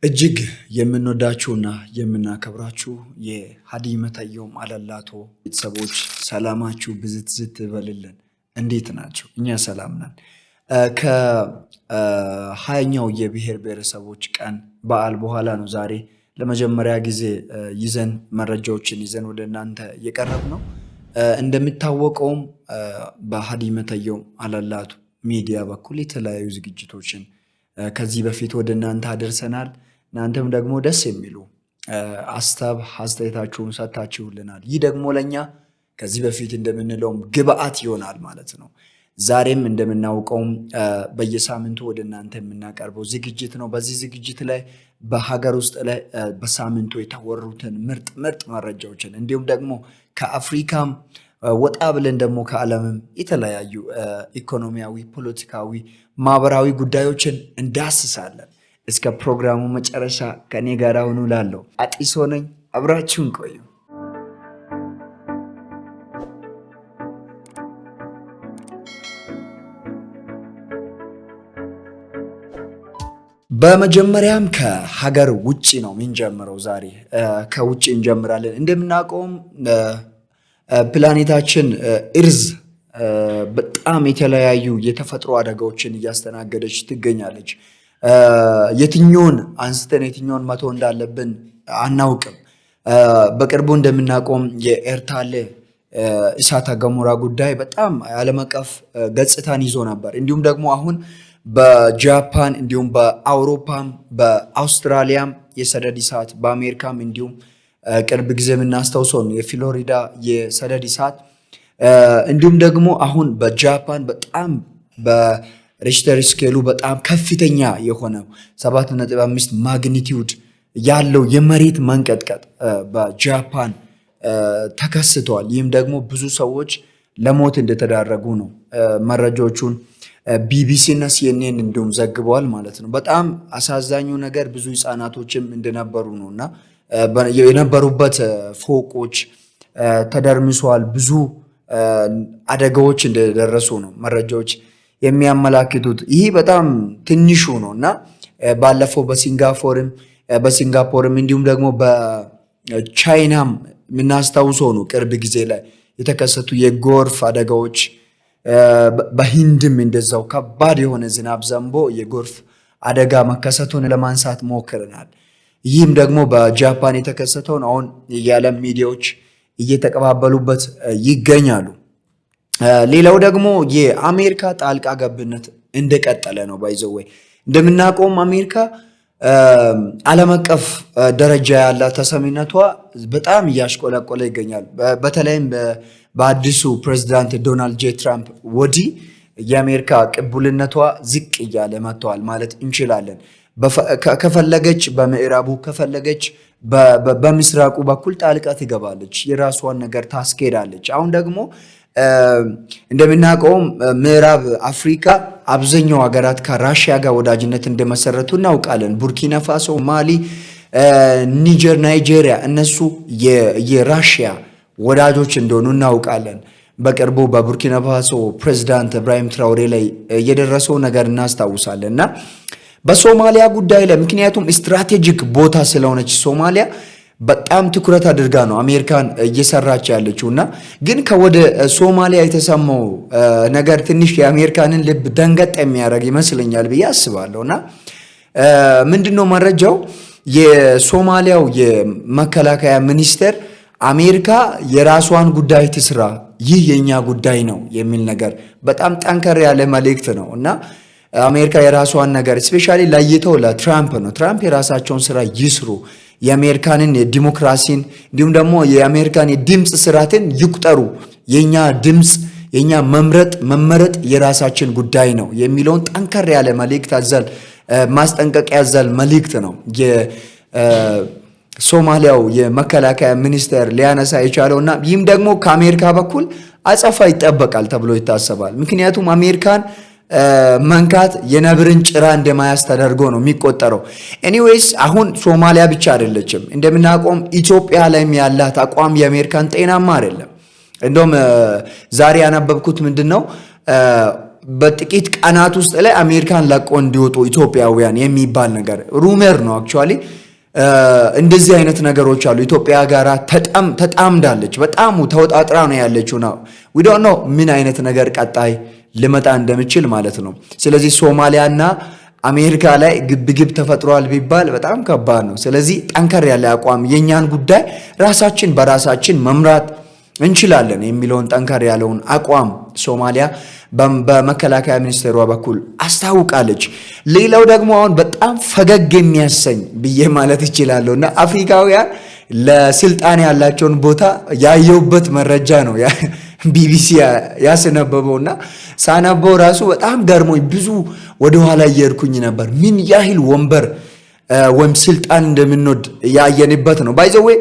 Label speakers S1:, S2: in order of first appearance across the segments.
S1: እጅግ የምንወዳችሁና የምናከብራችሁ የሀዲ መተዮም አላላቶ ቤተሰቦች ሰላማችሁ ብዝት ዝት ይበልልን። እንዴት ናቸው? እኛ ሰላም ነን። ከ20ኛው የብሔር ብሔረሰቦች ቀን በዓል በኋላ ነው ዛሬ ለመጀመሪያ ጊዜ ይዘን መረጃዎችን ይዘን ወደ እናንተ እየቀረብ ነው። እንደሚታወቀውም በሀዲ መተዮም አላላቱ ሚዲያ በኩል የተለያዩ ዝግጅቶችን ከዚህ በፊት ወደ እናንተ አደርሰናል። እናንተም ደግሞ ደስ የሚሉ አስተብ አስተያየታችሁን ሰጥታችሁልናል። ይህ ደግሞ ለእኛ ከዚህ በፊት እንደምንለውም ግብአት ይሆናል ማለት ነው። ዛሬም እንደምናውቀውም በየሳምንቱ ወደ እናንተ የምናቀርበው ዝግጅት ነው። በዚህ ዝግጅት ላይ በሀገር ውስጥ ላይ በሳምንቱ የተወሩትን ምርጥ ምርጥ መረጃዎችን እንዲሁም ደግሞ ከአፍሪካም ወጣ ብለን ደግሞ ከዓለምም የተለያዩ ኢኮኖሚያዊ፣ ፖለቲካዊ፣ ማህበራዊ ጉዳዮችን እንዳስሳለን። እስከ ፕሮግራሙ መጨረሻ ከእኔ ጋር ሁኑ። ላለው አጢሶ ነኝ። አብራችሁን ቆዩ። በመጀመሪያም ከሀገር ውጭ ነው የምንጀምረው። ዛሬ ከውጭ እንጀምራለን። እንደምናውቀውም ፕላኔታችን Earth በጣም የተለያዩ የተፈጥሮ አደጋዎችን እያስተናገደች ትገኛለች። የትኛውን አንስተን የትኛውን መተው እንዳለብን አናውቅም። በቅርቡ እንደምናውቀውም የኤርታሌ እሳተ ገሞራ ጉዳይ በጣም ዓለም አቀፍ ገጽታን ይዞ ነበር። እንዲሁም ደግሞ አሁን በጃፓን እንዲሁም በአውሮፓም በአውስትራሊያም የሰደድ እሳት በአሜሪካም እንዲሁም ቅርብ ጊዜ የምናስታውሰው ነው የፍሎሪዳ የሰደድ እሳት እንዲሁም ደግሞ አሁን በጃፓን በጣም በሬሽተር scale ኡ በጣም ከፍተኛ የሆነው 7.5 magnitude ያለው የመሬት መንቀጥቀጥ በጃፓን ተከስቷል። ይህም ደግሞ ብዙ ሰዎች ለሞት እንደተዳረጉ ነው መረጃዎቹን ቢቢሲ እና ሲኤንኤን እንዲሁም ዘግበዋል ማለት ነው። በጣም አሳዛኙ ነገር ብዙ ህፃናቶችም እንደነበሩ ነው እና የነበሩበት ፎቆች ተደርምሰዋል። ብዙ አደጋዎች እንደደረሱ ነው መረጃዎች የሚያመላክቱት። ይህ በጣም ትንሹ ነው እና ባለፈው በሲንጋፖርም እንዲሁም ደግሞ በቻይናም የምናስታውሰው ነው ቅርብ ጊዜ ላይ የተከሰቱ የጎርፍ አደጋዎች በሂንድም እንደዛው ከባድ የሆነ ዝናብ ዘንቦ የጎርፍ አደጋ መከሰቱን ለማንሳት ሞክረናል። ይህም ደግሞ በጃፓን የተከሰተውን አሁን የዓለም ሚዲያዎች እየተቀባበሉበት ይገኛሉ። ሌላው ደግሞ የአሜሪካ ጣልቃ ገብነት እንደቀጠለ ነው። By the way እንደምናውቀውም አሜሪካ ዓለም አቀፍ ደረጃ ያላት ተሰሚነቷ በጣም እያሽቆለቆለ ይገኛል። በተለይም በአዲሱ ፕሬዚዳንት ዶናልድ ጄ ትራምፕ ወዲህ የአሜሪካ ቅቡልነቷ ዝቅ እያለ መጥተዋል ማለት እንችላለን። ከፈለገች በምዕራቡ ከፈለገች በምስራቁ በኩል ጣልቃ ትገባለች፣ የራሷን ነገር ታስኬዳለች። አሁን ደግሞ እንደምናውቀውም ምዕራብ አፍሪካ አብዛኛው ሀገራት ከራሽያ ጋር ወዳጅነት እንደመሰረቱ እናውቃለን። ቡርኪና ፋሶ፣ ማሊ፣ ኒጀር፣ ናይጄሪያ እነሱ የራሽያ ወዳጆች እንደሆኑ እናውቃለን። በቅርቡ በቡርኪና ፋሶ ፕሬዚዳንት ኢብራሂም ትራውሬ ላይ የደረሰው ነገር እናስታውሳለን እና በሶማሊያ ጉዳይ ላይ ምክንያቱም strategic ቦታ ስለሆነች ሶማሊያ በጣም ትኩረት አድርጋ ነው አሜሪካን እየሰራች ያለችው እና ግን ከወደ ሶማሊያ የተሰማው ነገር ትንሽ የአሜሪካንን ልብ ደንገጥ የሚያደርግ ይመስለኛል ብዬ አስባለሁ። እና ምንድነው መረጃው? የሶማሊያው የመከላከያ ሚኒስቴር አሜሪካ የራሷን ጉዳይ ትስራ፣ ይህ የኛ ጉዳይ ነው የሚል ነገር በጣም ጠንከር ያለ መልእክት ነው እና አሜሪካ የራሷን ነገር especially ለይተው ለትራምፕ ነው። ትራምፕ የራሳቸውን ስራ ይስሩ፣ የአሜሪካንን የዲሞክራሲን እንዲሁም ደግሞ የአሜሪካን የድምፅ ስርዓትን ይቁጠሩ፣ የኛ ድምፅ የኛ መምረጥ መመረጥ የራሳችን ጉዳይ ነው የሚለውን ጠንከር ያለ መልእክት አዘል ማስጠንቀቂያ አዘል መልእክት ነው የሶማሊያው የመከላከያ ሚኒስቴር ሊያነሳ የቻለው እና ይህም ደግሞ ከአሜሪካ በኩል አጸፋ ይጠበቃል ተብሎ ይታሰባል። ምክንያቱም አሜሪካን መንካት የነብርን ጭራ እንደማያዝ ተደርጎ ነው የሚቆጠረው። Anyways አሁን ሶማሊያ ብቻ አይደለችም። እንደምናውቀውም ኢትዮጵያ ላይም ያላት አቋም የአሜሪካን ጤናማ አይደለም። እንደውም ዛሬ ያነበብኩት ምንድን ነው በጥቂት ቀናት ውስጥ ላይ አሜሪካን ለቆ እንዲወጡ ኢትዮጵያውያን የሚባል ነገር rumor ነው actually። እንደዚህ አይነት ነገሮች አሉ። ኢትዮጵያ ጋር ተጣምዳለች፣ በጣም ተወጣጥራ ነው ያለችው። Now we don't know ምን አይነት ነገር ቀጣይ ሊመጣ እንደሚችል ማለት ነው። ስለዚህ ሶማሊያና አሜሪካ ላይ ግብግብ ተፈጥሯል ቢባል በጣም ከባድ ነው። ስለዚህ ጠንከር ያለ አቋም፣ የእኛን ጉዳይ ራሳችን በራሳችን መምራት እንችላለን የሚለውን ጠንከር ያለውን አቋም ሶማሊያ በመከላከያ ሚኒስቴሯ በኩል አስታውቃለች። ሌላው ደግሞ አሁን በጣም ፈገግ የሚያሰኝ ብዬ ማለት እችላለሁ እና አፍሪካውያን ለስልጣን ያላቸውን ቦታ ያየሁበት መረጃ ነው ቢቢሲ ያስነበበው እና ሳነበው ራሱ በጣም ገርሞኝ ብዙ ወደኋላ እየሄድኩኝ ነበር። ምን ያህል ወንበር ወይም ስልጣን እንደምንወድ ያየንበት ነው። By the way፣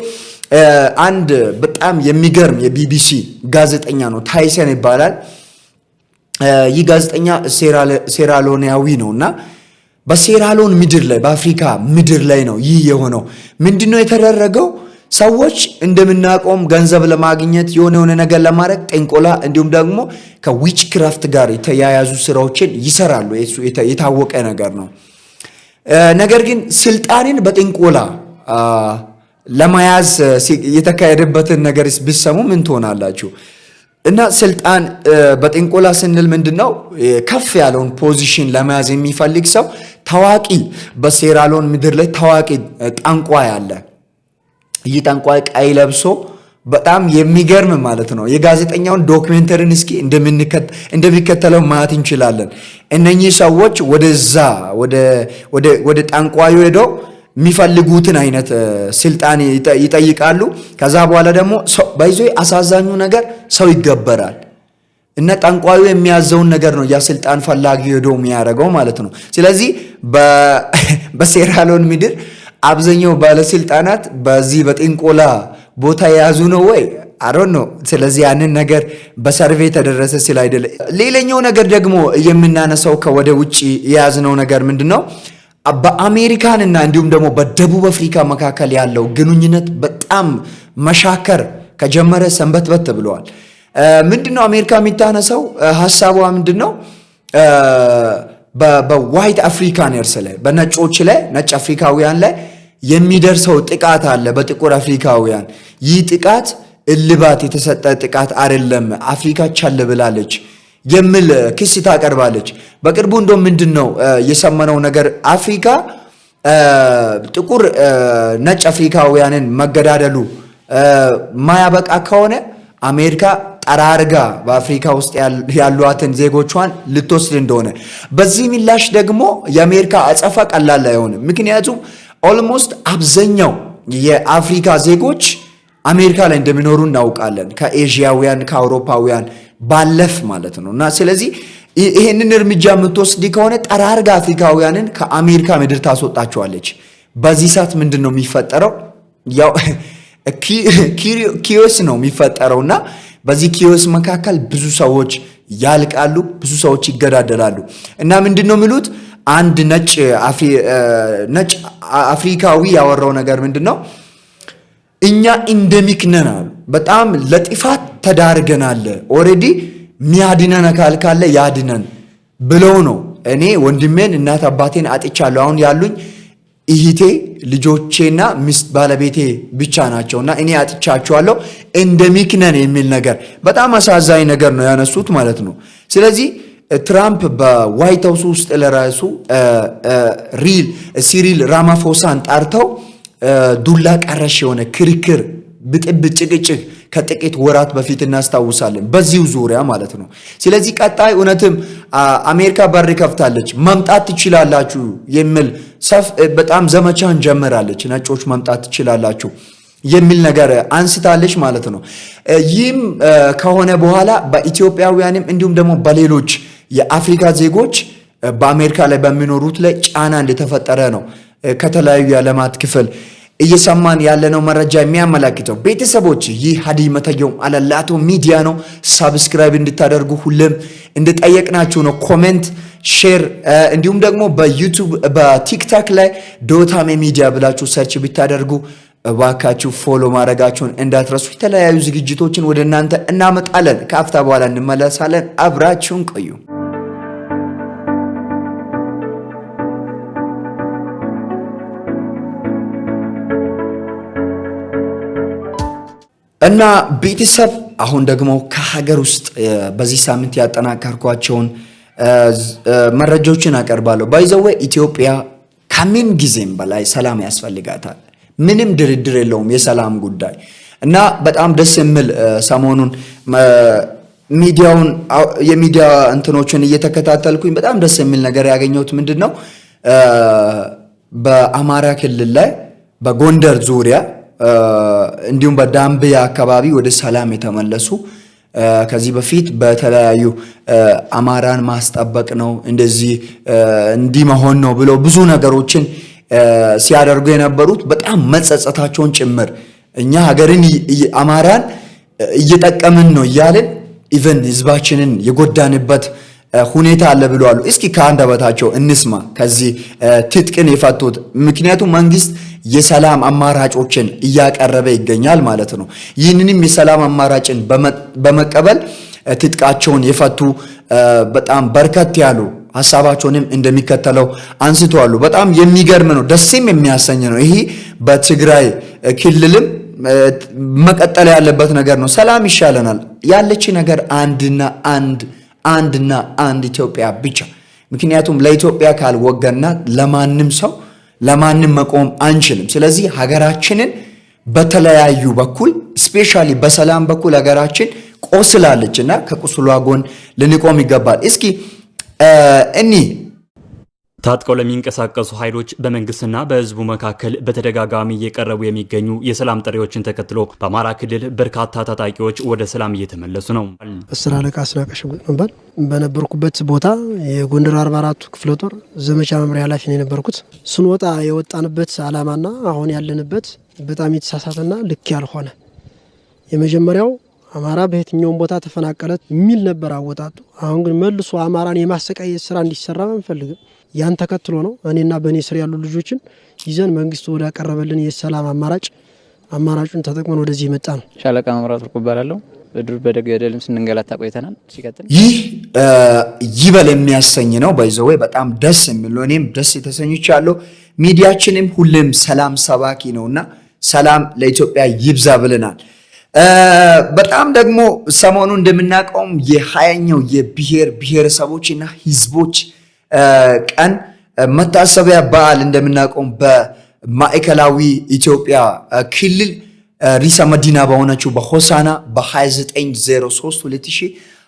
S1: አንድ በጣም የሚገርም የቢቢሲ ጋዜጠኛ ነው፣ ታይሰን ይባላል። ይህ ጋዜጠኛ ሴራሎኒያዊ ነው እና በሴራሎን ምድር ላይ፣ በአፍሪካ ምድር ላይ ነው ይህ የሆነው። ምንድን ነው የተደረገው? ሰዎች እንደምናውቀውም ገንዘብ ለማግኘት፣ የሆነ የሆነ ነገር ለማድረግ ጥንቆላ እንዲሁም ደግሞ ከ witchcraft ጋር የተያያዙ ስራዎችን ይሰራሉ። የታወቀ ነገር ነው። ነገር ግን ስልጣንን በጥንቆላ ለመያዝ የተካሄደበትን ነገር ብትሰሙ ምን ትሆናላችሁ? እና ስልጣን በጥንቆላ ስንል ምንድን ነው? ከፍ ያለውን position ለመያዝ የሚፈልግ ሰው፣ ታዋቂ፣ በሴራሎን ምድር ላይ ታዋቂ ጠንቋይ አለ። ይህ ጠንቋይ ቀይ ለብሶ በጣም የሚገርም ማለት ነው። የጋዜጠኛውን documentary ን እስኪ እንደሚከተለው ማየት እንችላለን። እነኚህ ሰዎች ወደዛ ወደ ጠንቋዩ ሄደው የሚፈልጉትን አይነት ስልጣን ይጠይቃሉ። ከዛ በኋላ ደግሞ by the way አሳዛኙ ነገር ሰው ይገበራል እና ጠንቋዩ የሚያዘውን ነገር ነው ያ ስልጣን ፈላጊ ሄዶ የሚያደርገው ማለት ነው። ስለዚህ በሴራሎን ምድር አብዛኛው ባለስልጣናት በዚህ በጥንቆላ ቦታ የያዙ ነው ወይ? I don't know። ስለዚህ ያንን ነገር በ survey የተደረሰ ስለ አይደለ። ሌላኛው ነገር ደግሞ የምናነሳው ከወደ ውጭ የያዝነው ነገር ምንድን ነው? በአሜሪካንና እንዲሁም ደግሞ በደቡብ አፍሪካ መካከል ያለው ግንኙነት በጣም መሻከር ከጀመረ ሰንበትበት ብለዋል። ምንድን ነው አሜሪካ የምታነሳው ሀሳቧ ምንድን ነው? በ white Afrikaners ላይ፣ በነጮች ላይ፣ ነጭ አፍሪካውያን ላይ የሚደርሰው ጥቃት አለ፣ በጥቁር አፍሪካውያን። ይህ ጥቃት እልባት የተሰጠ ጥቃት አይደለም፣ አፍሪካ ቸል ብላለች የሚል ክስ ታቀርባለች። በቅርቡ እንደው ምንድን ነው የሰማነው ነገር፣ አፍሪካ ጥቁር ነጭ አፍሪካውያንን መገዳደሉ ማያበቃ ከሆነ አሜሪካ ጠራርጋ በአፍሪካ ውስጥ ያሏትን ዜጎቿን ልትወስድ እንደሆነ፣ በዚህ ምላሽ ደግሞ የአሜሪካ አጸፋ ቀላል አይሆንም። ምክንያቱም almost አብዛኛው የአፍሪካ ዜጎች አሜሪካ ላይ እንደሚኖሩ እናውቃለን። ከኤዥያውያን፣ ከአውሮፓውያን ባለፍ ማለት ነው። እና ስለዚህ ይሄንን እርምጃ የምትወስድ ከሆነ ጠራርጋ አፍሪካውያንን ከአሜሪካ ምድር ታስወጣቸዋለች። በዚህ ሰዓት ምንድን ነው የሚፈጠረው? ያው chaos ነው የሚፈጠረው እና በዚህ chaos መካከል ብዙ ሰዎች ያልቃሉ፣ ብዙ ሰዎች ይገዳደላሉ። እና ምንድን ነው የሚሉት፣ አንድ ነጭ አፍሪካዊ ያወራው ነገር ምንድን ነው? እኛ endemic ነን አሉ። በጣም ለጥፋት ተዳርገናል። Already ሚያድነን አካል ካለ ያድነን ብለው ነው። እኔ ወንድሜን፣ እናት አባቴን አጥቻለሁ። አሁን ያሉኝ እህቴ፣ ልጆቼና ሚስት ባለቤቴ ብቻ ናቸው እና እኔ አጥቻቸዋለሁ። Endemic ነን የሚል ነገር፣ በጣም አሳዛኝ ነገር ነው ያነሱት ማለት ነው። ስለዚህ ትራምፕ በ White House ውስጥ ለራሱ real ሲሪል ራማፎሳን ጠርተው ዱላ ቀረሽ የሆነ ክርክር፣ ብጥብጥ፣ ጭቅጭቅ ከጥቂት ወራት በፊት እናስታውሳለን፣ በዚሁ ዙሪያ ማለት ነው። ስለዚህ ቀጣይ እውነትም አሜሪካ በር ከፍታለች፣ መምጣት ትችላላችሁ የሚል በጣም ዘመቻን ጀምራለች። ነጮች መምጣት ትችላላችሁ የሚል ነገር አንስታለች ማለት ነው። ይህም ከሆነ በኋላ በኢትዮጵያውያንም እንዲሁም ደግሞ በሌሎች የአፍሪካ ዜጎች በአሜሪካ ላይ በሚኖሩት ላይ ጫና እንደተፈጠረ ነው ከተለያዩ የዓለማት ክፍል እየሰማን ያለነው መረጃ የሚያመላክተው። ቤተሰቦች፣ ይህ ሀዲ መተየውም አለላቶ ሚዲያ ነው። Subscribe እንድታደርጉ ሁሌም እንደጠየቅናችሁ ነው። Comment፣ share እንዲሁም ደግሞ በ YouTube፣ በ TikTok ላይ ዶታሜ ሚዲያ ብላችሁ search ብታደርጉ እባካችሁ follow ማድረጋችሁን እንዳትረሱ። የተለያዩ ዝግጅቶችን ወደ እናንተ እናመጣለን። ከአፍታ በኋላ እንመለሳለን። አብራችሁን ቆዩ። እና ቤተሰብ፣ አሁን ደግሞ ከሀገር ውስጥ በዚህ ሳምንት ያጠናከርኳቸውን መረጃዎችን አቀርባለሁ። By the way፣ ኢትዮጵያ ከምን ጊዜም በላይ ሰላም ያስፈልጋታል። ምንም ድርድር የለውም የሰላም ጉዳይ። እና በጣም ደስ የሚል ሰሞኑን ሚዲያውን የሚዲያ እንትኖችን እየተከታተልኩኝ በጣም ደስ የሚል ነገር ያገኘሁት ምንድን ነው? በአማራ ክልል ላይ በጎንደር ዙሪያ እንዲሁም በዳምቢያ አካባቢ ወደ ሰላም የተመለሱ፣ ከዚህ በፊት በተለያዩ አማራን ማስጠበቅ ነው፣ እንደዚህ እንዲህ መሆን ነው ብለው ብዙ ነገሮችን ሲያደርጉ የነበሩት በጣም መጸጸታቸውን ጭምር፣ እኛ ሀገርን አማራን እየጠቀምን ነው እያልን even ህዝባችንን የጎዳንበት ሁኔታ አለ ብለዋል። እስኪ ከአንደበታቸው እንስማ ከዚህ ትጥቅን የፈቱት። ምክንያቱም መንግስት የሰላም አማራጮችን እያቀረበ ይገኛል ማለት ነው። ይህንንም የሰላም አማራጭን በመቀበል ትጥቃቸውን የፈቱ በጣም በርከት ያሉ ሀሳባቸውንም እንደሚከተለው አንስተዋሉ። በጣም የሚገርም ነው፣ ደስም የሚያሰኝ ነው። ይሄ በትግራይ ክልልም መቀጠል ያለበት ነገር ነው። ሰላም ይሻለናል። ያለች ነገር አንድና አንድ፣ አንድና አንድ ኢትዮጵያ ብቻ። ምክንያቱም ለኢትዮጵያ ካልወገንናት ለማንም ሰው ለማንም መቆም አንችልም። ስለዚህ ሀገራችንን በተለያዩ በኩል especially በሰላም በኩል ሀገራችን ቆስላለች እና ከቁስሏ ጎን ልንቆም ይገባል። እስኪ እኒ
S2: ታጥቀው ለሚንቀሳቀሱ ኃይሎች በመንግስትና በህዝቡ መካከል በተደጋጋሚ እየቀረቡ የሚገኙ የሰላም ጥሪዎችን ተከትሎ በአማራ ክልል በርካታ ታጣቂዎች ወደ ሰላም እየተመለሱ ነው።
S3: አስር አለቃ አስናቀ ሽጉጥ መባል በነበርኩበት ቦታ የጎንደር 44ቱ ክፍለ ጦር ዘመቻ መምሪያ ኃላፊ ነው የነበርኩት። ስንወጣ የወጣንበት አላማና አሁን ያለንበት በጣም የተሳሳተና ልክ ያልሆነ፣ የመጀመሪያው አማራ በየትኛውም ቦታ ተፈናቀለ የሚል ነበር አወጣጡ። አሁን ግን መልሶ አማራን የማሰቃየት ስራ እንዲሰራ አንፈልግም። ያን ተከትሎ ነው እኔና በእኔ ስር ያሉ ልጆችን ይዘን መንግስት ወዳቀረበልን የሰላም አማራጭ አማራጩን ተጠቅመን ወደዚህ የመጣ ነው።
S4: ሻለቃ መምራት ወርቁ እባላለሁ። በዱር በገደልም ስንንገላታ ቆይተናል። ሲቀጥል
S1: ይህ ይበል የሚያሰኝ ነው። By the way፣ በጣም ደስ የሚል ነው። እኔም ደስ የተሰኝቻለሁ። ሚዲያችንም ሁሌም ሰላም ሰባኪ ነውና ሰላም ለኢትዮጵያ ይብዛ ብለናል። በጣም ደግሞ ሰሞኑ እንደምናውቀውም የ20ኛው የብሔር ብሔረሰቦችና ሕዝቦች ቀን መታሰቢያ በዓል እንደምናውቀውም በማዕከላዊ ኢትዮጵያ ክልል ርዕሰ መዲና በሆነችው በሆሳና በ2903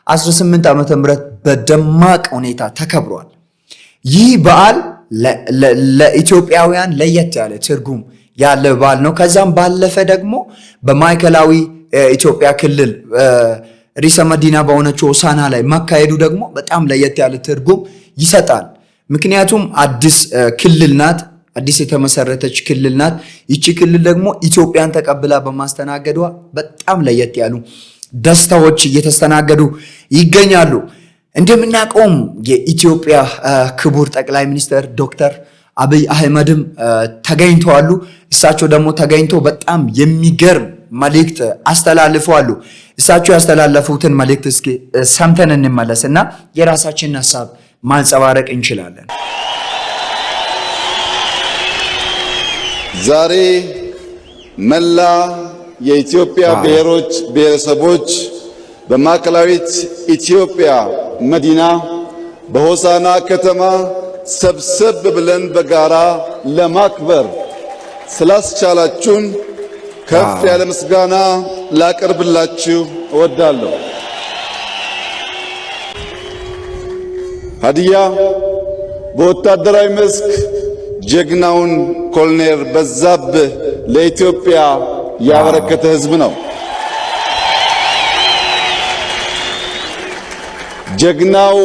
S1: 2018 ዓ.ም በደማቅ ሁኔታ ተከብሯል። ይህ በዓል ለኢትዮጵያውያን ለየት ያለ ትርጉም ያለ በዓል ነው። ከዛም ባለፈ ደግሞ በማዕከላዊ ኢትዮጵያ ክልል ርዕሰ መዲና በሆነችው ሆሳና ላይ መካሄዱ ደግሞ በጣም ለየት ያለ ትርጉም ይሰጣል። ምክንያቱም አዲስ ክልል ናት፣ አዲስ የተመሰረተች ክልል ናት። ይቺ ክልል ደግሞ ኢትዮጵያን ተቀብላ በማስተናገዷ በጣም ለየት ያሉ ደስታዎች እየተስተናገዱ ይገኛሉ። እንደምናውቀውም የኢትዮጵያ ክቡር ጠቅላይ ሚኒስትር ዶክተር አብይ አህመድም ተገኝተዋሉ። እሳቸው ደግሞ ተገኝቶ በጣም የሚገርም መልእክት አስተላልፈዋሉ። እሳቸው ያስተላለፉትን መልእክት እስኪ ሰምተን እንመለስ እና የራሳችንን ሀሳብ ማንጸባረቅ እንችላለን።
S5: ዛሬ መላ የኢትዮጵያ ብሔሮች፣ ብሔረሰቦች በማዕከላዊት ኢትዮጵያ መዲና በሆሳና ከተማ ሰብሰብ ብለን በጋራ ለማክበር ስላስቻላችሁን ከፍ ያለ ምስጋና ላቀርብላችሁ እወዳለሁ። ሀዲያ በወታደራዊ መስክ ጀግናውን ኮሎኔል በዛብህ ለኢትዮጵያ ያበረከተ ሕዝብ ነው። ጀግናው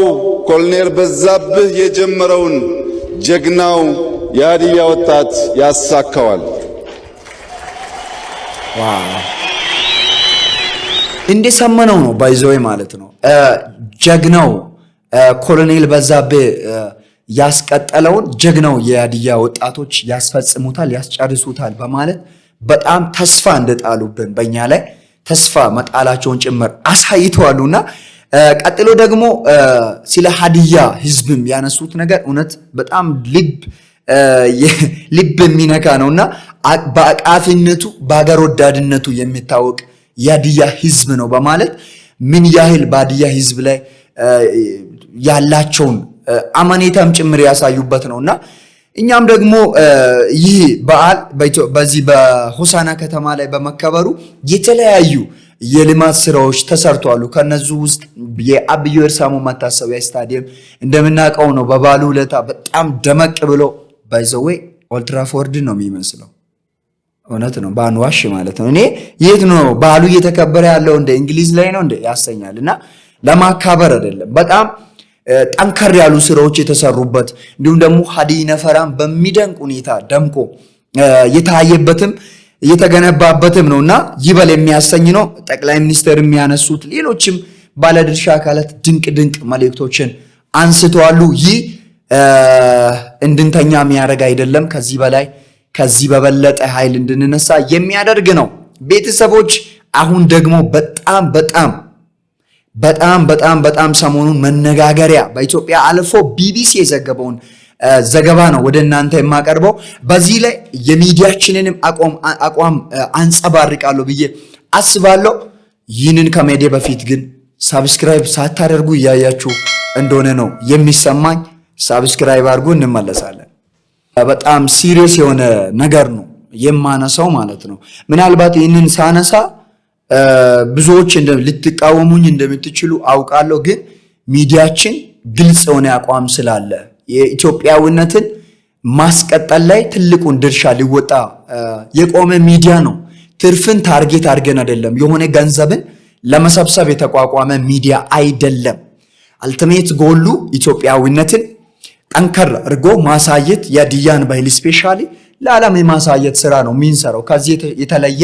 S5: ኮሎኔል በዛብህ የጀመረውን ጀግናው የሀዲያ ወጣት ያሳካዋል።
S1: እንደሰማነው ነው by the way ማለት ነው። ጀግናው ኮሎኔል በዛብህ ያስቀጠለውን ጀግናው የሀዲያ ወጣቶች ያስፈጽሙታል፣ ያስጨርሱታል በማለት በጣም ተስፋ እንደጣሉብን፣ በእኛ ላይ ተስፋ መጣላቸውን ጭምር አሳይተዋሉና ቀጥሎ ደግሞ ስለ ሀዲያ ህዝብም ያነሱት ነገር እውነት በጣም ልብ ልብ የሚነካ ነውና በአቃፊነቱ በሀገር ወዳድነቱ የሚታወቅ የሀዲያ ህዝብ ነው በማለት ምን ያህል በሀዲያ ህዝብ ላይ ያላቸውን አመኔታም ጭምር ያሳዩበት ነው። እና እኛም ደግሞ ይህ በዓል በዚህ በሆሳና ከተማ ላይ በመከበሩ የተለያዩ የልማት ስራዎች ተሰርተዋል። ከነዚህ ውስጥ የአብዮ ኤርሳሞ መታሰቢያ ስታዲየም እንደምናውቀው ነው። በበዓሉ ዕለት በጣም ደመቅ ብሎ፣ by the way፣ ኦልድ ትራፎርድ ነው የሚመስለው። እውነት ነው፣ ባንዋሽ ማለት ነው። እኔ የት ነው በዓሉ እየተከበረ ያለው፣ እንደ እንግሊዝ ላይ ነው እንደ ያሰኛል። እና ለማካበር አይደለም፣ በጣም ጠንከር ያሉ ስራዎች የተሰሩበት፣ እንዲሁም ደግሞ ሀዲይ ነፈራም በሚደንቅ ሁኔታ ደምቆ የታየበትም እየተገነባበትም ነው እና ይበል የሚያሰኝ ነው። ጠቅላይ ሚኒስትር የሚያነሱት፣ ሌሎችም ባለድርሻ አካላት ድንቅ ድንቅ መልእክቶችን አንስተዋሉ። ይህ እንድንተኛ የሚያደርግ አይደለም። ከዚህ በላይ፣ ከዚህ በበለጠ ኃይል እንድንነሳ የሚያደርግ ነው። ቤተሰቦች፣ አሁን ደግሞ በጣም በጣም በጣም በጣም በጣም ሰሞኑን መነጋገሪያ፣ በኢትዮጵያ አልፎ ቢቢሲ የዘገበውን ዘገባ ነው ወደ እናንተ የማቀርበው። በዚህ ላይ የሚዲያችንንም አቋም አንጸባርቃለሁ ብዬ አስባለሁ። ይህንን ከመሄዴ በፊት ግን subscribe ሳታደርጉ እያያችሁ እንደሆነ ነው የሚሰማኝ። Subscribe አድርጉ፣ እንመለሳለን። በጣም serious የሆነ ነገር ነው የማነሳው ማለት ነው። ምናልባት ይህንን ሳነሳ ብዙዎች ልትቃወሙኝ እንደምትችሉ አውቃለሁ። ግን ሚዲያችን ግልጽ የሆነ አቋም ስላለ፣ የኢትዮጵያዊነትን ማስቀጠል ላይ ትልቁን ድርሻ ሊወጣ የቆመ ሚዲያ ነው። ትርፍን target አድርገን አይደለም። የሆነ ገንዘብን ለመሰብሰብ የተቋቋመ ሚዲያ አይደለም። Ultimate goal ኡ ኢትዮጵያዊነትን ጠንከር አድርጎ ማሳየት፣ የሀዲያን ባህል specially ለዓለም የማሳየት ስራ ነው የምንሰራው። ከዚህ የተለየ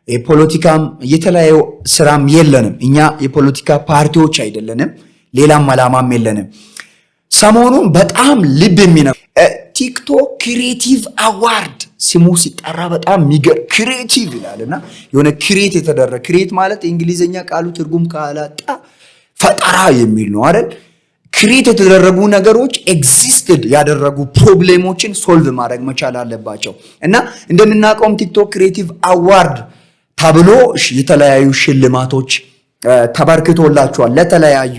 S1: የፖለቲካም የተለያዩ ስራም የለንም። እኛ የፖለቲካ ፓርቲዎች አይደለንም። ሌላም አላማም የለንም። ሰሞኑን በጣም ልብ የሚነካ TikTok Creative Award፣ ስሙ ሲጠራ በጣም የሚገርም creative ይላል እና የሆነ create የተደረገ፣ create ማለት የእንግሊዝኛ ቃሉ ትርጉም ካላጣ ፈጠራ የሚል ነው አይደል? Create የተደረጉ ነገሮች existed ያደረጉ problem ኦችን solve ማድረግ መቻል አለባቸው። እና እንደምናውቀውም TikTok Creative Award ተብሎ የተለያዩ ሽልማቶች ተበርክቶላቸዋል ለተለያዩ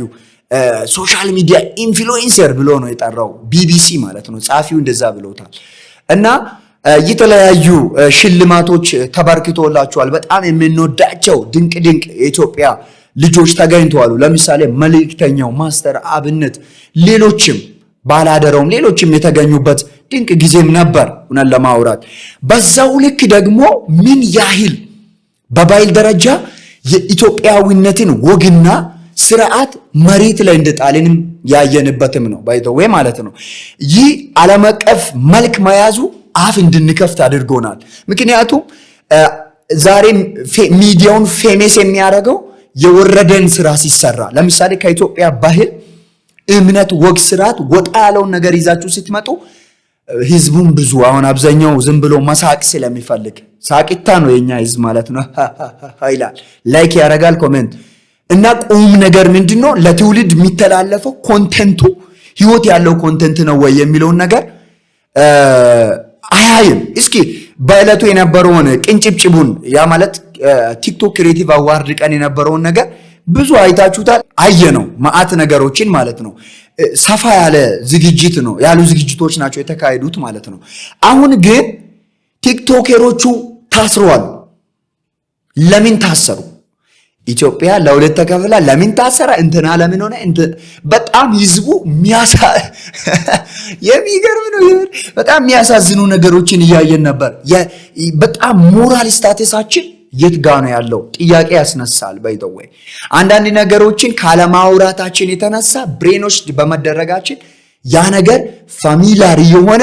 S1: social media influencer ብሎ ነው የጠራው ቢቢሲ ማለት ነው። ጸሐፊው እንደዛ ብሎታል። እና የተለያዩ ሽልማቶች ተበርክቶላቸዋል። በጣም የምንወዳቸው ድንቅ ድንቅ የኢትዮጵያ ልጆች ተገኝተዋል። ለምሳሌ መልእክተኛው፣ ማስተር አብነት፣ ሌሎችም፣ ባላደራውም፣ ሌሎችም የተገኙበት ድንቅ ጊዜም ነበር እውነት ለማውራት። በዛው ልክ ደግሞ ምን ያህል በባህል ደረጃ የኢትዮጵያዊነትን ወግና ስርዓት መሬት ላይ እንደጣልንም ያየንበትም ነው by the way ማለት ነው። ይህ ዓለም አቀፍ መልክ መያዙ አፍ እንድንከፍት አድርጎናል። ምክንያቱም ዛሬ ሚዲያውን famous የሚያደርገው የወረደን ስራ ሲሰራ፣ ለምሳሌ ከኢትዮጵያ ባህል፣ እምነት፣ ወግ፣ ስርዓት ወጣ ያለውን ነገር ይዛችሁ ስትመጡ ህዝቡን ብዙ፣ አሁን አብዛኛው ዝም ብሎ መሳቅ ስለሚፈልግ፣ ሳቂታ ነው የኛ ህዝብ ማለት ነው ይላል፣ like ያደርጋል፣ comment። እና ቁም ነገር ምንድን ነው፣ ለትውልድ የሚተላለፈው content ኡ ህይወት ያለው content ነው ወይ የሚለውን ነገር አያይም። እስኪ በዕለቱ የነበረውን ቅንጭብጭቡን፣ ያ ማለት TikTok Creative Award ቀን የነበረውን ነገር ብዙ አይታችሁታል። አየ ነው መዓት ነገሮችን ማለት ነው። ሰፋ ያለ ዝግጅት ነው፣ ያሉ ዝግጅቶች ናቸው የተካሄዱት ማለት ነው። አሁን ግን ቲክቶከሮቹ ታስረዋል። ለምን ታሰሩ? ኢትዮጵያ ለሁለት ተከፍላ ለምን ታሰረ? እንትና ለምን ሆነ? በጣም ህዝቡ የሚገርም ነው። በጣም የሚያሳዝኑ ነገሮችን እያየን ነበር። በጣም moral status ኣችን የት ጋ ነው ያለው ጥያቄ ያስነሳል። By the way፣ አንዳንድ ነገሮችን ካለማውራታችን የተነሳ brainwash በመደረጋችን ያ ነገር familiar የሆነ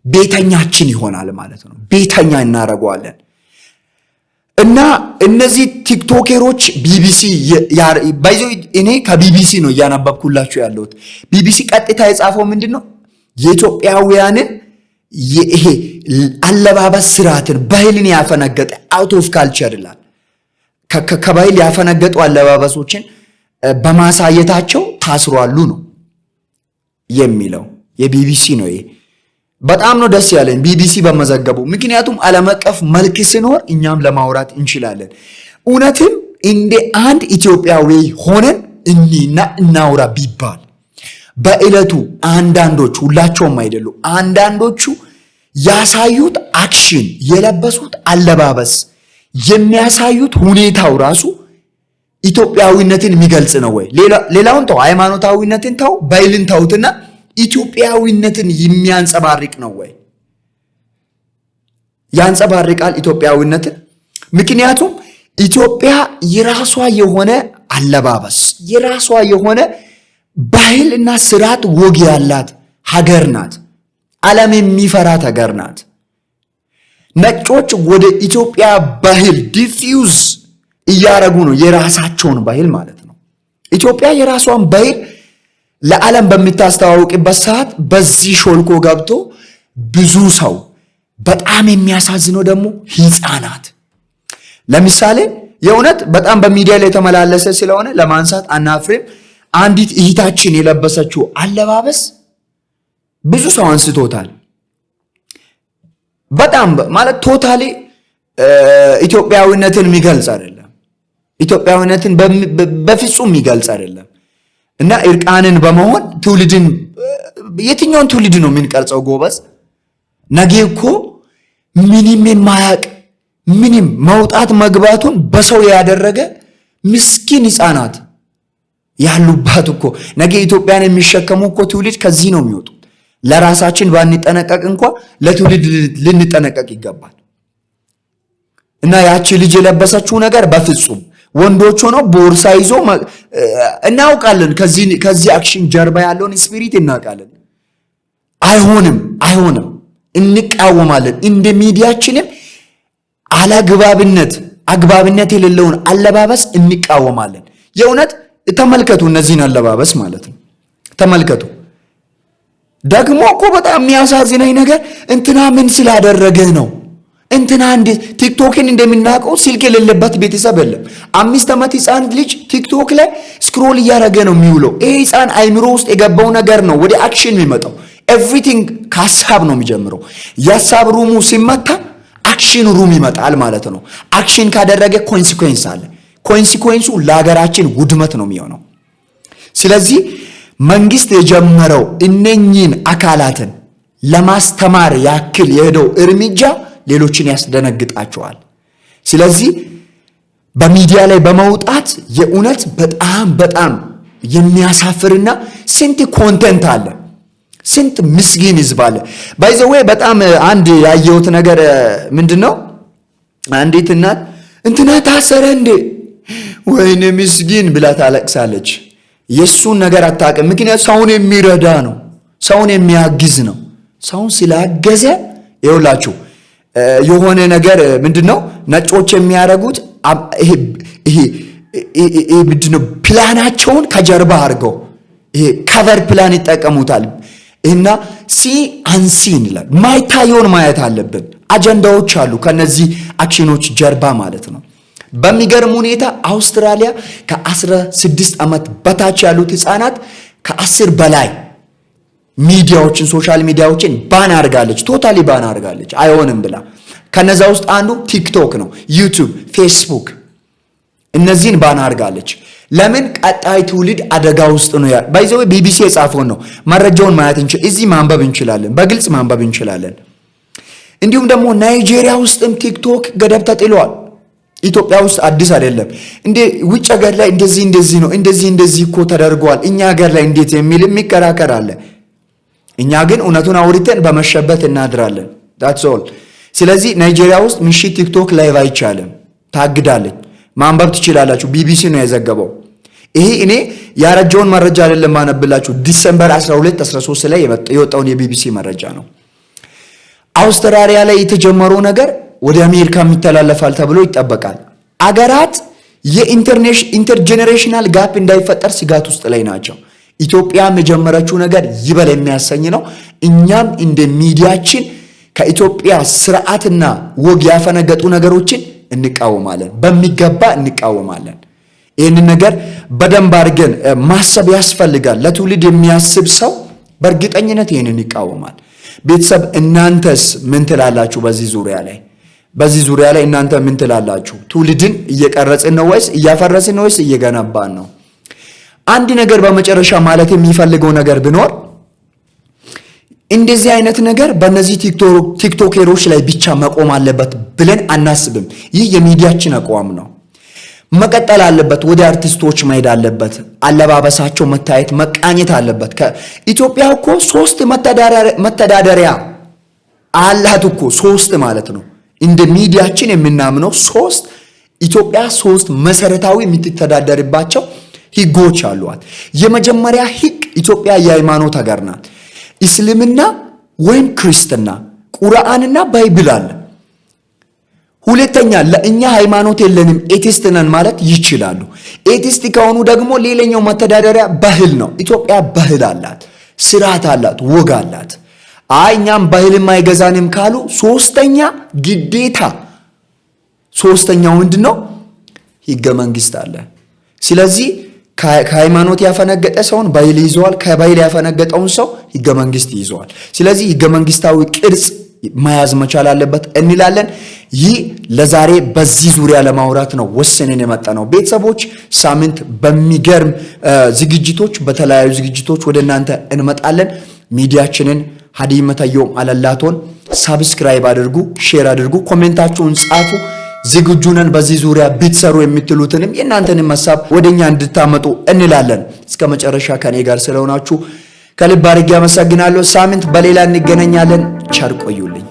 S1: ቤተኛችን ይሆናል ማለት ነው። ቤተኛ እናደርገዋለን። እና እነዚህ ቲክቶከሮች ቢቢሲ፣ by the way እኔ ከቢቢሲ ነው እያነበብኩላችሁ ያለሁት። ቢቢሲ ቀጥታ የጻፈው ምንድን ነው? የኢትዮጵያውያንን ይሄ አለባበስ ስርዓትን፣ ባህልን ያፈነገጠ፣ out of culture ይላል። ከባህል ያፈነገጡ አለባበሶችን በማሳየታቸው ታስሯሉ ነው የሚለው። የቢቢሲ ነው ይሄ። በጣም ነው ደስ ያለኝ ቢቢሲ በመዘገቡ። ምክንያቱም ዓለም አቀፍ መልክ ሲኖር እኛም ለማውራት እንችላለን። እውነትም እንደ አንድ ኢትዮጵያዊ ሆነን እኒና እናውራ ቢባል በዕለቱ አንዳንዶቹ፣ ሁላቸውም አይደሉ፣ አንዳንዶቹ ያሳዩት action፣ የለበሱት አለባበስ፣ የሚያሳዩት ሁኔታው ራሱ ኢትዮጵያዊነትን የሚገልጽ ነው ወይ? ሌላውን ተው፣ ሃይማኖታዊነትን ተው፣ ባህልን ተውትና ኢትዮጵያዊነትን የሚያንጸባርቅ ነው ወይ? ያንጸባርቃል ኢትዮጵያዊነትን? ምክንያቱም ኢትዮጵያ የራሷ የሆነ አለባበስ፣ የራሷ የሆነ ባህል እና ስርዓት ወግ ያላት ሀገር ናት። ዓለም የሚፈራት ሀገር ናት። ነጮች ወደ ኢትዮጵያ ባህል diffuse እያደረጉ ነው፣ የራሳቸውን ባህል ማለት ነው። ኢትዮጵያ የራሷን ባህል ለዓለም በምታስተዋውቅበት ሰዓት በዚህ ሾልኮ ገብቶ ብዙ ሰው፣ በጣም የሚያሳዝነው ደግሞ ህፃናት፣ ለምሳሌ የእውነት በጣም በሚዲያ ላይ የተመላለሰ ስለሆነ ለማንሳት አናፍርም። አንዲት እህታችን የለበሰችው አለባበስ ብዙ ሰው አንስቶታል። በጣም ማለት totally ኢትዮጵያዊነትን የሚገልጽ አይደለም። ኢትዮጵያዊነትን በፍጹም የሚገልጽ አይደለም። እና እርቃንን በመሆን ትውልድን፣ የትኛውን ትውልድ ነው የምንቀርጸው? ጎበዝ፣ ነገ እኮ ምንም የማያውቅ፣ ምንም መውጣት መግባቱን በሰው ያደረገ ምስኪን ህፃናት ያሉባት እኮ፣ ነገ ኢትዮጵያን የሚሸከሙ እኮ ትውልድ ከዚህ ነው የሚወጡት። ለራሳችን ባንጠነቀቅ እንኳ ለትውልድ ልንጠነቀቅ ይገባል። እና ያቺ ልጅ የለበሰችው ነገር በፍጹም፣ ወንዶች ሆነው ቦርሳ ይዞ፣ እናውቃለን። ከዚህ action ጀርባ ያለውን spirit እናውቃለን። አይሆንም፣ አይሆንም፣ እንቃወማለን። እንደ ሚዲያችንም አላግባብነት አግባብነት የሌለውን አለባበስ እንቃወማለን። የእውነት ተመልከቱ፣ እነዚህን አለባበስ ማለት ነው። ተመልከቱ። ደግሞ እኮ በጣም የሚያሳዝነኝ ነገር እንትና ምን ስላደረገ ነው? እንትና እንዴት ቲክቶክን እንደምናውቀው ስልክ የሌለበት ቤተሰብ የለም። 5 ዓመት ህፃን ልጅ ቲክቶክ ላይ scroll እያደረገ ነው የሚውለው። ይሄ ህፃን አይምሮ ውስጥ የገባው ነገር ነው ወደ action የሚመጣው። Everything ከሀሳብ ነው የሚጀምረው። የሀሳብ room ኡ ሲመታ action room ይመጣል ማለት ነው። Action ካደረገ consequence አለ። Consequence ኡ ለሀገራችን ውድመት ነው የሚሆነው። ስለዚህ መንግስት የጀመረው እነኚህን አካላትን ለማስተማር ያክል የሄደው እርምጃ ሌሎችን ያስደነግጣቸዋል። ስለዚህ በሚዲያ ላይ በመውጣት የእውነት በጣም በጣም የሚያሳፍርና ስንት content አለ፣ ስንት ምስኪን ህዝብ አለ። By the way በጣም አንድ ያየሁት ነገር ምንድን ነው? አንዲት እናት እንትና ታሰረ እንዴ፣ ወይኔ ምስኪን ብላ ታለቅሳለች። የእሱን ነገር አታውቅም። ምክንያቱ ሰውን የሚረዳ ነው፣ ሰውን የሚያግዝ ነው። ሰውን ስላገዘ ይኸውላችሁ የሆነ ነገር ምንድን ነው ነጮች የሚያደርጉት? ይሄ ምንድን ነው፣ ፕላናቸውን ከጀርባ አድርገው ይሄ cover plan ይጠቀሙታል። እና see unseen ይላል። ማይታየውን ማየት አለብን። አጀንዳዎች አሉ ከነዚህ action ኖች ጀርባ ማለት ነው። በሚገርም ሁኔታ አውስትራሊያ ከ16 ዓመት በታች ያሉት ህፃናት ከ10 በላይ ሚዲያዎችን፣ social media ዎችን ban አድርጋለች። Totally ban አድርጋለች። አይሆንም ብላ። ከነዛ ውስጥ አንዱ ቲክቶክ ነው፣ ዩቱብ፣ ፌስቡክ፣ እነዚህን ban አድርጋለች። ለምን? ቀጣይ ትውልድ አደጋ ውስጥ ነው። By the way ቢቢሲ የጻፈውን ነው፣ መረጃውን ማየት እዚህ ማንበብ እንችላለን፣ በግልጽ ማንበብ እንችላለን። እንዲሁም ደግሞ ናይጄሪያ ውስጥም ቲክቶክ ገደብ ተጥሏል። ኢትዮጵያ ውስጥ አዲስ አይደለም። እንዴ ውጭ ሀገር ላይ እንደዚህ እንደዚህ ነው፣ እንደዚህ እንደዚህ እኮ ተደርጓል፣ እኛ ሀገር ላይ እንዴት የሚል የሚከራከር አለ። እኛ ግን እውነቱን አውርተን በመሸበት እናድራለን። That's all። ስለዚህ ናይጄሪያ ውስጥ ምሽት ቲክቶክ live አይቻልም፣ ታግዳለች። ማንበብ ትችላላችሁ። ቢቢሲ ነው የዘገበው። ይሄ እኔ ያረጀውን መረጃ አይደለም ማነብላችሁ። December 12 13 ላይ የወጣውን የቢቢሲ መረጃ ነው። አውስትራሊያ ላይ የተጀመረው ነገር ወደ አሜሪካ ይተላለፋል ተብሎ ይጠበቃል። አገራት የ intergenerational gap እንዳይፈጠር ስጋት ውስጥ ላይ ናቸው። ኢትዮጵያም የጀመረችው ነገር ይበል የሚያሰኝ ነው። እኛም እንደ ሚዲያችን ከኢትዮጵያ ስርዓትና ወግ ያፈነገጡ ነገሮችን እንቃወማለን፣ በሚገባ እንቃወማለን። ይህንን ነገር በደንብ አድርገን ማሰብ ያስፈልጋል። ለትውልድ የሚያስብ ሰው በእርግጠኝነት ይህንን ይቃወማል። ቤተሰብ፣ እናንተስ ምን ትላላችሁ በዚህ ዙሪያ ላይ? በዚህ ዙሪያ ላይ እናንተ ምን ትላላችሁ? ትውልድን እየቀረጽን ነው ወይስ እያፈረስን ነው ወይስ እየገነባን ነው? አንድ ነገር በመጨረሻ ማለት የሚፈልገው ነገር ቢኖር እንደዚህ አይነት ነገር በእነዚህ ቲክቶከሮች ላይ ብቻ መቆም አለበት ብለን አናስብም። ይህ የሚዲያችን አቋም ነው። መቀጠል አለበት። ወደ አርቲስቶች መሄድ አለበት። አለባበሳቸው መታየት መቃኘት አለበት። ኢትዮጵያ እኮ ሶስት መተዳደሪያ አላት እኮ፣ ሶስት ማለት ነው። እንደ ሚዲያችን የምናምነው ሶስት፣ ኢትዮጵያ ሶስት መሰረታዊ የምትተዳደርባቸው ህጎች አሏት። የመጀመሪያ ህግ ኢትዮጵያ የሃይማኖት ሀገር ናት። እስልምና ወይም ክርስትና፣ ቁርአንና Bible አለ። ሁለተኛ ለእኛ ሃይማኖት የለንም፣ atheist ነን ማለት ይችላሉ። Atheist ከሆኑ ደግሞ ሌላኛው መተዳደሪያ ባህል ነው። ኢትዮጵያ ባህል አላት፣ ስርዓት አላት፣ ወግ አላት። አይ እኛም ባህልም አይገዛንም ካሉ ሶስተኛ ግዴታ፣ ሶስተኛው ምንድን ነው? ህገ መንግስት አለ። ስለዚህ ከሃይማኖት ያፈነገጠ ሰውን ባህል ይዘዋል። ከባህል ያፈነገጠውን ሰው ህገ መንግስት ይዘዋል። ስለዚህ ህገ መንግስታዊ ቅርጽ መያዝ መቻል አለበት እንላለን። ይህ ለዛሬ በዚህ ዙሪያ ለማውራት ነው ወስነን የመጣ ነው። ቤተሰቦች፣ ሳምንት በሚገርም ዝግጅቶች፣ በተለያዩ ዝግጅቶች ወደ እናንተ እንመጣለን። ሚዲያችንን ሀዲይ መታየውም አለላቶን subscribe አድርጉ፣ share አድርጉ፣ comment ኣችሁን ጻፉ። ዝግጁ ነን በዚህ ዙሪያ ብትሰሩ የምትሉትንም የእናንተንም ሀሳብ ወደኛ እንድታመጡ እንላለን። እስከ መጨረሻ ከኔ ጋር ስለሆናችሁ ከልብ አድርጌ አመሰግናለሁ። ሳምንት በሌላ እንገናኛለን። ቸር ቆዩልኝ።